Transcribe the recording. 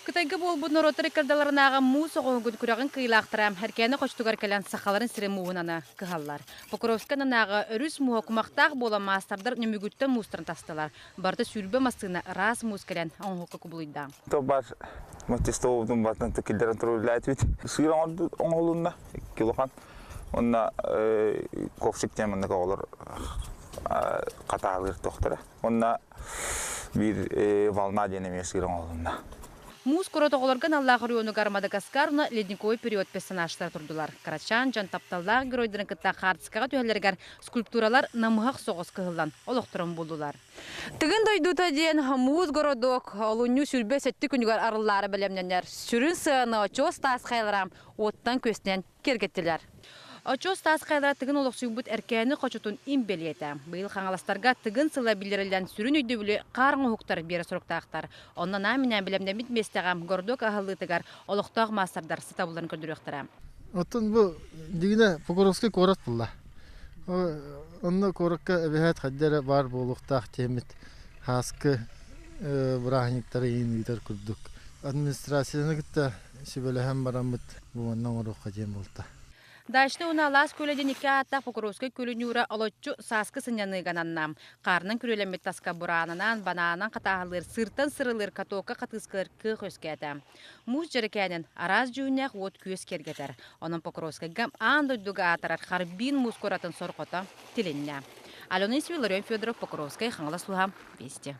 Кытайга буолбут норуоттар ыккардаларынааҕы муус оҕоһугун күрэҕин кыайыылаахтара Эркээни хочотугар кэлэн сахаларын сирин мууһун аны кыһаллар. Покровскай аннынааҕы өрүс мууһа кумахтаах буолан маастардар нөмүгүттэн муустарын тастылар. Барыта 20 массыына ыраас муус кэлэн оҥоһукка кубулуйда. Бар матистовудун бартан киллэрэн туруллаатыбит. Сыыр оҥоһулунна килохан. Онна ковшик теманнык оҕолор хатаалыыр тохтара. Онно биир волна диэн эмиэ сыыр оҥоһулунна. Муус курот оҕолорго аналлаах оройуонугар Мадагаскар уонна Ледниковый период персонажтара турдулар. Кырачаан дьон тапталлаах геройдарын кытта хаартыскаҕа түһэллэригэр скульптуралар намыһах соҕус кыһыллан олохторун буллулар. Тыгын дойдута диэн муус городок олунньу 27 күнүгэр арыллаары бэлэмнэнэр. Сүрүн сыаны очуос таас хайалара уоттан күөстэнэн киэргэттилэр. Очуос таас хайалара Тыгын олохсуйбут Эркээни хочотун им бэлиэтэ. Быйыл хаҥаластарга Тыгын сыла биллэриллэн сүрүн өйдөбүлү хаар оҥоһуктар биэрэ соруктаахтар. Онно анаан-минээн бэлэмнэммит миэстэҕэ городок аһыллыытыгар олохтоох маастардар сатабылларын көрдөрүөхтэрэ. Оттон бу дигинэ Покровский куорат булла. Онно куоракка эбэһээт хайда эрэ баар буолуохтаах диэммит һааскы бырааһынньыктары иин ыытар курдук. Администрацияны кытта сүбэлэһэн бараммыт бу манна оҥоруохха диэн буолта. Дачный уонна Алаас күөлэ диэн икки ааттаах Покровскай күөлүн ньуура олоччу сааскы сынньаныыга ананна. Хаарынан күрүөлэммит таска бураанынан, банаанан хатааһылыыр, сыыртан сырылыыр катокка хатыыскалар кыах үөскээтэ. Муус дьэрэкээнин араас дьүһүннээх уот-күөс киэргэтэр. Онон Покровскайга аан дойдуга аатырар Харбин муус куоратын сорҕото тилиннэ. Алена Исвиларион Федоров, Покровскай, Хаҥалас Луһа, Вести.